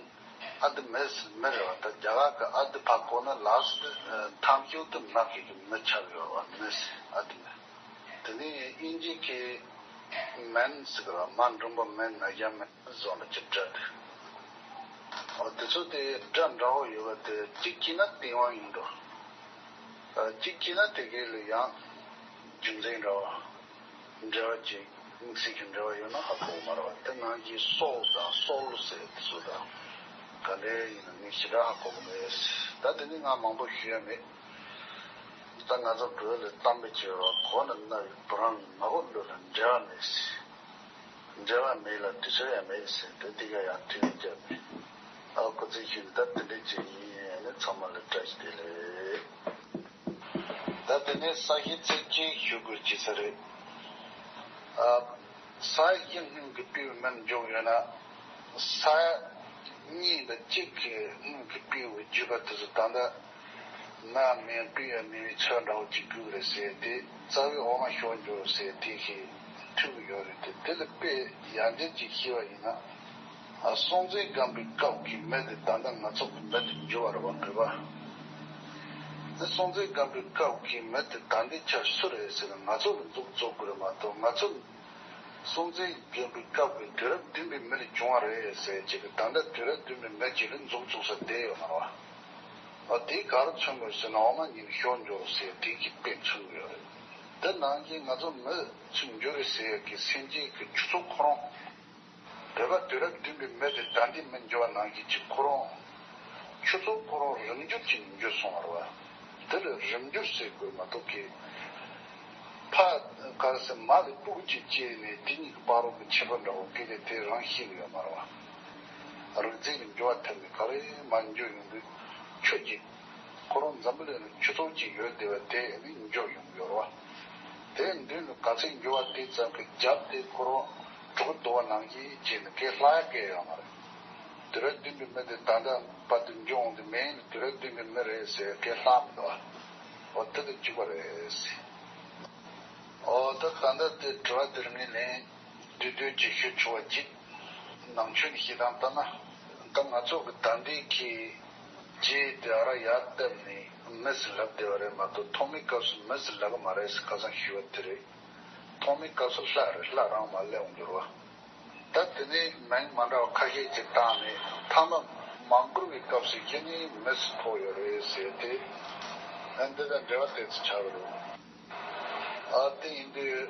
ཨ་དི་མེས་མི་རེད་བ། ད་རྒྱ་གར་གི་ཨ་དི་ཕར་གོ་ན་ལ་སི་ཏི་ཐམ་ཤུ་ཏི་མ་གི་གི་མི་ཆགས་ཡོད་བ། མེས་ཨ་དི་མེས། དེ་ནས་དབྱིན་ཇི་གི་མན་ཟེར་གི་ར་མ་འགྲེང་བུ་མན་ན་ཡ་མན་བཟོ་འདྲ་ཅིག་སྤྲད་དེ། འོ་དེ་ཚོ་དེ་སྒྲ་འདྲ་བོ་ཡོད་པ་དེ་གཅིག་སྐྱེས་ན་ཏིང་དབང་ཡིན་འགྲོ། ཨ་གཅིག་སྐྱེས་ན་དེ་གའི་ལ་ཡང་རྒྱུ་མཚན་འདྲ་བ་འབྲེལ་བ་ཅིག་དམིགས་བསལ་གྱི་འབྲེལ་བ་ཡོད་ན་ཧ་གོ་གི་མ་རེད་བ། དེ་ནང་གི་སྲོག་དང་སྲོག་ལུ་ཟེར་དེ་ཚོ་དང་ག་འདྲ་ཡིན་ན་ངས་ཞེ་དྲག་ཧ་གོ་གི་མེད། ད་དེ་ནི་ང་མང་པོ་ཞུ་ཡ་མེད། ད་ང་ཚོ་བོད་ལ་གཏམ་དཔེ་བྱས་པ་གོ་ན་རྣ་བའི་བུ་རམ་མ་གོ་བློ་ལ་འབྲེལ་བ་མེད་ཟེར། འབྲེལ་བ་མེད་ལ་དུས་ཚོད་ཡང་མེད་ཟེར་དེ་འདི་ག་ཡང་དུས་བརྒྱབ་པས། ཨ་ཁོ་ཚོས་ཞུས་ད་དེ་འདྲ་ཅིག་ཡིན་ནི་ཚང་མ་ལ་བཀྲ་ཤིས་བདེ་ལེགས། ད་དེ་ནས་ས་གཞི་ཚིག་གཅིག་ཞུ་དགོས་ཀྱི་ས་རེད། ཨ་ས་གཞི་སྔོན་གྱི་སྤྲེའུ་མིར་འཇོག་ཡོད་ན། ས་གཉིས་ལ་གཅིག་གི་སྔོན་གྱི་སྤྲེའུ་བརྒྱུད་པ་དེ་ཚོ་ད་ལྟ། མ་མིན་པའི་ཡ་མིན་པའི་ཚོད་འདྲ་བོ་ཅིག་དགོས་རེད་ཟེར་ཏེ་རྩ་བའི་འོག་མ་ཤོར་འགྱུར་ཟེར་དེ་ཞིག་ཐུག་གི་ཡོད་རེད་དེ། དེ་ལ་དཔེ་ཡར་འདེབས་ཅིག་ཤེས་པ་ཡིན་ན། ཨ་སྲོང་བཙན་སྒམ་པོའི་སྐབས་ཀྱི་མི་དེ་ད་ལྟ་ང་ཚོ་གི་མི་དེ་འགྱུར་བ་རེད་བ། འདོད་པ། ཨ་སྲོང་བཙན་སྒམ་པོའི་སྐབས་ཀྱི་མི་དེ་ད་ལྟའི་ཆར་སུ་རེད་ཟེར་ན་ང་ཚོ་ལ་མཛུབ་བཙུགས་དགོས་རེད་མ་གཏོགས། ང་ཚོ་སྲོང་བཙན་སྒམ་པོའི་སྐབས་ཀྱི་དུས་རབས་བདུན་པའི་མི་ལ་བྱུང་བ་རེད་ཟེར་ཅིག་གི་ད་ལྟ་དུས་རབས་བདུན་པའི་མི་ཅིག་ལ་མཛུབ་བཙུགས་ས་བསྡད་ཡོད་མ་རེད་བ། འོ་དེ་ག་རུ་མཚོན་དགོས་ཟེར་ན་འོག་མ་གཉིས་ཤོར་འགྱུར་ཟེར་དེ་གི་དཔེ་མཚོན་གྱི་ཡོད་རེད། དེ་ནང་བཞིན་ང་ཚོ་མི་ཚུར་འགྱུར་རེད་ཟེར་ཡག་གི་སེམས་ཅན་གྱི་ཆུ་ཚོད་ཁོ་རང་། བོད་པ་དུས་རབས་བདུན་པའི་མི་དེ་ད་ལྟའི་མི་འགྱུར་བ་ནང་བཞིན་གྱི་ཁོ་རང་། ཆུ་ཚོད་ཁོ་རང་རིམ་འགྱུར་གྱིས་འགྱུར་སོང་བ་རེད་བ། དེ་ལ་རིམ་འགྱུར་ཟེར་དགོས་མ་གཏོགས་ཀྱི། ཕ་ག་རེ་ཟེར་མ་ལ་སྤུ་གུ་གཅིག་སྐྱེས་ནས་དེ་གཉིས་ཀྱི་བར་དུ་གི་ཁྱད་པར་འདྲ་བོ་སྐད་ཆ་དེ་རང་ཤེས་ཀྱི་ཡོད་མ་རེད་བ། རིག་རྩལ་གྱི་འགྱུར་བ་ཐེབས་ནས་ག་རེ་མར་འགྱུར་ཡོང་དུས་ཁྱོད་ཀྱིས་ཁོ་རང་འཛམ་བུ་གླིང་ལ་ཆུ་ཚོད་གཅིག་ཡོད་བསྡད་པ་དེ་ནི་འགྱུར་ཡོང་གི་ཡོད་རེད་བ། དེའི་མདུན་དུ་ག་ཚོད་འགྱུར་བ་དེ་ཙམ་གྱིས་རྒྱབ་དེ་ཁོ་རང་གྲུ་གུ་རྡོ་བ་ནང་བཞིན་བྱས་ནས་སྐད་ལྷག་ཡ་སྐད་ཡོད་མ་རེད། དུས་རབས་བདུན་པའི་མི་དེ་ད་ལྟ་བར་དུ་འགྱུར་འོང་དུས་མིན་དུས་རབས་བདུན་པའི་མི་རེད་ཟེར་སྐད་ལྷག་མི་འདུག་ཨ། འོ་དེ་དང་གཅིག་པ་རེད་ཟེར། འོ་ད་ག་འདྲ་དེ་དྲི་བ་དེར་ངས་ལན་བསྡུས་བསྡུས་ཅིག་ཞུ་ཆོག་པ་གཅིག་ནང་ཆོས་ནས་བཤད་སྟངས་ལྟར་ན། ད་ང་ཚོ་གི་ད་ལྟའི་གི་རྗེས་དེ་ཨ་ར་ཡར་བཏབ་ནས་མི་ཟེར་ལབ་བསྡད་པ་རེད་མ་གཏོགས་ཐོག་མའི་སྐབས་སུ་མི་ཟེར་ལབ་གི་མ་རེད་ཟེར་ཁ་སང་ཞུས་པ་དེ་རེད། ཐོག་མའི་སྐབས་སུ་ལྷ་རེད། ལྷ་རང་མར་སླེབས་འོང་འགྱུར་བ། ད་དེ་ནས་མིང་མ་འདྲ་བ་ཁ་ཤས་ཅིག་བཏགས་ནས་ཐ་མ་མང་བཀུར་བའི་སྐབས་སུ་ཡེ་ནས་མི་ཟེར་ཐོགས་ཡོད་རེད་ཟེར་ཏེ། ཨ་འདི་དང་འབྲེལ་བ་དེ་ཚོ་ཆགས་ཀྱི་རེད། ཨ་དེ་ཡིན་དུས་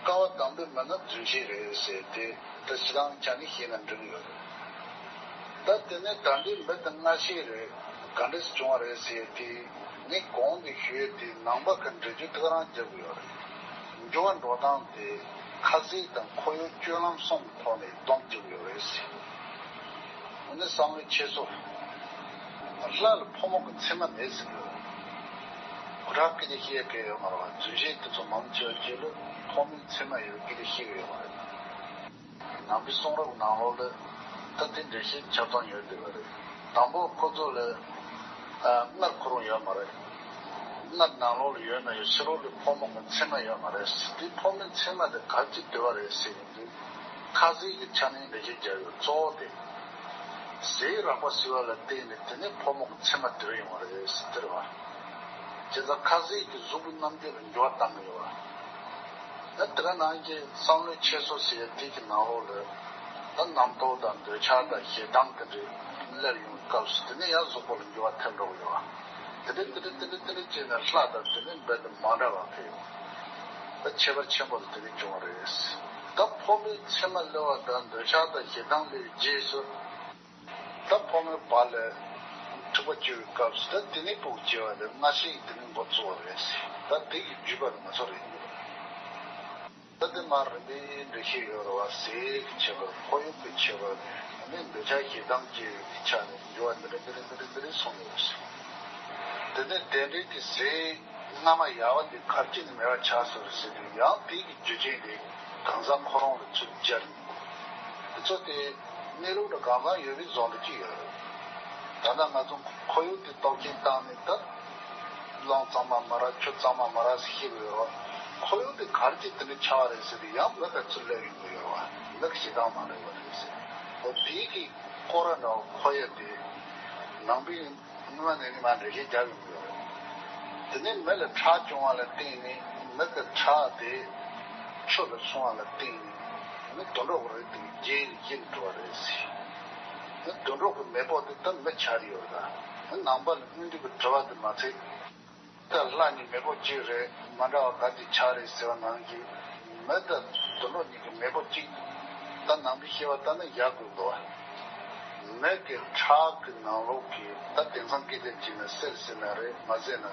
ཀ་བ་དང་པོའི་མི་ནི་རྫུན་བཤད་རེད་ཟེར་ཏེ། ད་ཕྱི་ནང་ཆ་ནས་བཤད་ན་འགྲིག་ཡོད་རེད། ད་དེ་ནས་ད་ལྟའི་མི་དེ་སྔ་ཕྱི་རེད། ག་འདྲས་བྱུང་བ་རེད་ཟེར་ཏེ། ངས་གོང་དུ་ཞུས་ཏེ་ནང་པ་གི་འགྲེལ་བརྗོད་དེ་ག་རང་རྒྱབ་ཀྱི་ཡོད་རེད། འགྱུར་བ་འགྲོ་སྟངས་དེ་ཁ་ཟས་དང་ཁོར་ཡུག་སྤྱོད་ལམ་གསུམ་གྱི་ཐོག་ནས་སྡོམ་རྒྱབ་ཀྱི་ཡོད་རེད་ཟེར། འོ་ན་བསམ་བློའི་འཁྱེར་སོ། ལྷ་ལ་ཕོ་མོ་གི་མཚན་མ་མེད་ཟེར་གྱི་ཡོད་རེད། གོ་ཁྲག་སྐད་ཆ་བཤད་མཁན་ཡོད་མ་རེད་བ། རྫུན་བཤད་དེ་ཚོ་མང་ཆེ་བ་ཅིག་ལ་ཕོ་མོའི་མཚན་མ་ཡོད་སྐད་ཆ་བཤད་ཀྱི་ཡོད་མ་རེད། ནང་པའི་གསུང་རབ་ནང་ལོགས་ལ་ད་དེ་འདྲ་ཞིག་ཆ་ཚང་ཡོད་བསྡད་པ་རེད། དང་པོ་ཁོ་ཚོ་ལ་ཨ་མངལ་ཁོ་རང་ཡོད་མ་རེད། མངལ་ནང་ལོགས་ལ་ཡོད་ན་ཡང་ཕྱི་ལོགས་ལ་ཕོ་མོ་གི་མཚན་མ་ཡོད་མ་རེད། དེ་ཕོ་མོའི་མཚན་མ་དེ་ག་ཅི་འདོད་པ་རེད་ཟེར་ཡོང་དུས། ཁ་ཟས་ཀྱི་ཆ་ནས་འགྲེལ་བཤད་རྒྱག་ཡོད། གཙོ་བོ་དེ། ཟས་རགས་པ་ཟོས་པ་ལ་བརྟེན་ནས་དེ་ནས་ཕོ་མོ་གི་མཚན་མ་འདོད་ཡོང་བ་རེད་ཟེར་དེ་རེད་བ། བྱས་ཙང་ཁ་ཟས་ཀྱིས་གཟུགས་པོའི་རྣམ་འགྱུར་ལ་འགྱུར་བ་བཏང་གི་ཡོད་བ། ད་དེ་ག་ནང་བཞིན་བསམ་བློའི་འཁྱེར་སོ་ཟེར་ཡ་དེ་གི་ནང་ལོགས་ལ། ད་རྣམ་རྟོག་དང་འདོད་ཆགས་དང་ཞེ་སྡང་དེ་འདྲའི་སླེབས་ཡོང་བའི་སྐབས་སུ་དེ་ནས་ཡང་གཟུགས་པོ་ལ་འགྱུར་བ་ཐེབས་འགྲོ་གི་ཡོད་བ། དེ་འདྲ་དེ་འདྲ་དེ་འདྲ་དེ་འདྲ་བྱས་ནས་ལྷ་དང་དེ་ནས་འབེན་དུ་མ་འདྲ་བ་ཕེབས་ཡོང་། ད་ཁྱད་པར་ཆེན་པོ་ལ་དེ་ནས་བྱུང་བ་རེད། ད་ཕོ་མོའི་མཚན་མ་སླེབས་པ་དང་འདོད་ཆགས་དང་ཞེ་སྡང་སླེབས་པའི་རྗེས་སུ། ད་ཕོ་མོའི་བར་ལ་འཁྲིག་པ་སྐྱེ་བའི་སྐབས་སུ་ད་དེ་ནས་སྤུ་གུ་སྐྱེ་བ་ལས་སྔ་ཕྱི་ཡི་དེ་ནས་འགོ་བཙུགས་པ་རེད། ད་དེ་ཡི་བརྒྱུད་པ་ནི་ང་ཚོ་རེད་འདུག་ད་དེ་མར་རིམ་པས་འགྲེལ་བཤད་ཡོད་རེད་བ། ཟས་ཀྱི་ཁྱད་པར། ཁོར་ཡུག་གི་ཁྱད་པར། ཨ་ནི་འདོད་ཆགས་ཞེ་སྡང་བཅས་ཀྱི་ཆ་ནས་འགྱུར་བ་འདི་འདྲ་འདི་འདྲ་འདི་འདྲ་འདི་འདྲ་གསུངས་ཡོད་རེད། དེ་ནས་དེ་འདྲའི་གི་ཟས་སྔ་མ་ཡལ་བ་འདི་ག་རེ་བྱས་ནས་མེད་པ་ཆགས་སོང་རེད་ཟེར་དུས། ཡང་དེ་གི་རྒྱུ་རྐྱེན་དེ་གང་ཟག་ཁོ་རང་ལ་ཚུར་སྦྱར་ནས། དེ་ཚོ་དེ་གནས་ལུགས་དང་གང་གང་ཡོད་པའི་བཟོ་འདྲ་ཅིག་ཡོད་རེད། ད་ལྟ་ང་ཚོ་ཁོར་ཡུག་དེ་རྟོག་གེ་བཏང་ནས། ད་རླུང་གཙང་མ་མ་རག་ཆུ་གཙང་མ་མ་རག་ཟེར་བཤད་ཀྱི་ཡོད་རེད། ཁོར་ཡུག་དེ་ག་རེ་བྱས་དེ་འདྲ་ཆགས་པ་རེད་ཟེར་དུས། ཡང་མི་ག་ཚུར་སླེབས་ཡོང་གི་ཡོད་རེད་བ། མི་གི་ཞེ་སྡང་མ་སླེབས་པ་རེད་ཟེར། འོ་དེའི་གི་སྐོར་ར་འདྲ་བ་འཁོར་ཡ་དེ་ནང་པའི་སྔོན་མ་ནས་ནི་མར་འགྲེལ་བཤད་རྒྱག་གི་མི་ཡོད་རེད། དེ་ནས་མི་ལ་ཁྲག་བྱུང་བ་ལ་བརྟེན་ནས། མི་གི་ཁྲག་དེ་ཆུ་ལ་སོང་བ་ལ་བརྟེན་ནས་ནི་དུད་འགྲོ་གི་རིགས་དེ་རྒྱས་ནས་རྒྱས་ནས་འགྲོ་བ་རེད་ཟེར། དུད་འགྲོ་གི་མེས་པོ་དེ་ད་མི་ཆགས་ཡོད་ལ། ནང་པ་ལ་སྔོན་དུས་ཀྱི་དྲི་བ་དེ་མ་ཚད། ད་ལྷ་ནི་མེས་པོ་གཅིག་རེད། མ་འདྲ་བ་ག་ཅིག་ཆགས་རེད་ཟེར་བ་ནང་བཞིན། མི་དང་དུད་འགྲོ་གཉིས་ཀྱི་མེས་པོ་གཅིག་ད་ནང་པའི་བཤད་པ་ལྟར་ན་ཡག་དགོས་འདུག་བ། མི་གི་ཁྲག་གི་ནང་ལོགས་ཀྱི་ད་དེང་སང་སྐད་ཆ་བྱས་ན་སེལ་ཟེར་ན་རེད། མ་ཟེར་ན་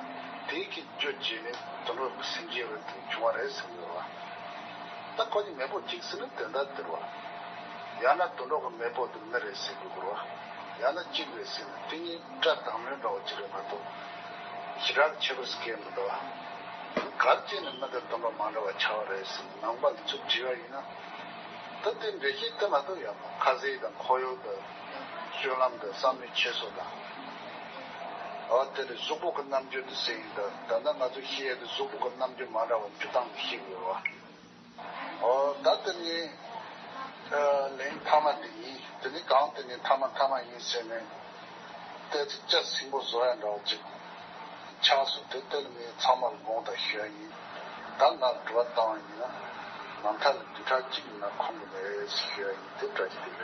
དེ་གི་རྒྱུ་བྱས་ནས་དུད་འགྲོ་གི་སེམས་ཅན་རེད་དེ་བྱུང་བ་རེད་ཟེར་གི་ཡོད་བ། ད་ཁོ་གཉིས་མེས་པོ་གཅིག་ཟེར་ན་དེ་འདྲ་འདིར་བ། ཡང་ན་དུད་འགྲོ་གི་མེས་པོ་དེ་མི་རེད་ཟེར་དགོས་དགོས་ར། ཡང་ན་གཅིག་རེད་ཟེར་ན་དེ་གཉིས་སྒྲ་དང་མོའི་འདྲ་བ་གཅིག་རེད་མ་གཏོགས། ཞེ་དྲག་ཁྱད་པར་སྐད་མི་འདུག་བ། གར་བྱས་ནས་མི་དང་དུད་འགྲོ་མ་འདྲ་བ་ཆགས་པ་རེད་ཟེར་ན་ནང་པ་འདི་ཚོ་བྲིས་པ་ཡིན་ན། ད་དེ་འགྲེལ་བཤད་དེ་མ་གཏོགས་ཡང་མ་ཁ་ཟས་དང་ཁོར་ཡུག་དང་། སྤྱོད་ལམ་དང་བསམ་བློའི་འཁྱེར་སོ་དང་། འོ་དེ་ལས་གཟུགས་པོ་གི་རྣམ་འགྱུར་དེ་ཟེར་ཡིན་ད། ད་ལྟ་ང་ཚོ་ཤེས་ཡས་དེ་གཟུགས་པོ་གི་རྣམ་འགྱུར་མ་འདྲ་བ་འགྱུར་སྟངས་དེ་ཤེས་དགོས་ར། ཨོ་ད་དེ་ནི་ལན་མཐའ་མ་དེ་ཡིན། དེ་ནི་གང་དེ་ནི་མཐའ་མ་མཐའ་མ་ཡིན་ཟེར་ནས་ཏོག་ཙམ་སྐྱ་སེང་པོ་བཟོ་ཡ་འདྲ་བ་ཅིག་ཆགས་སོང་། དེ་དེ་ནི་ཚང་མར་དགོངས་དག་ཞུ་ཡ་ཡིན། ད་ང་དྲི་བ་བཏང་བ་ཡིན་ན་མ་མཐའ་ལ་བདུན་ཕྲག་གཅིག་ཡིན་ན་ཁོམ་གི་མེད་ཟེར་ཞུ་ཡ་ཡིན། དེ་བཀྲ་ཤིས་བདེ་ལེགས།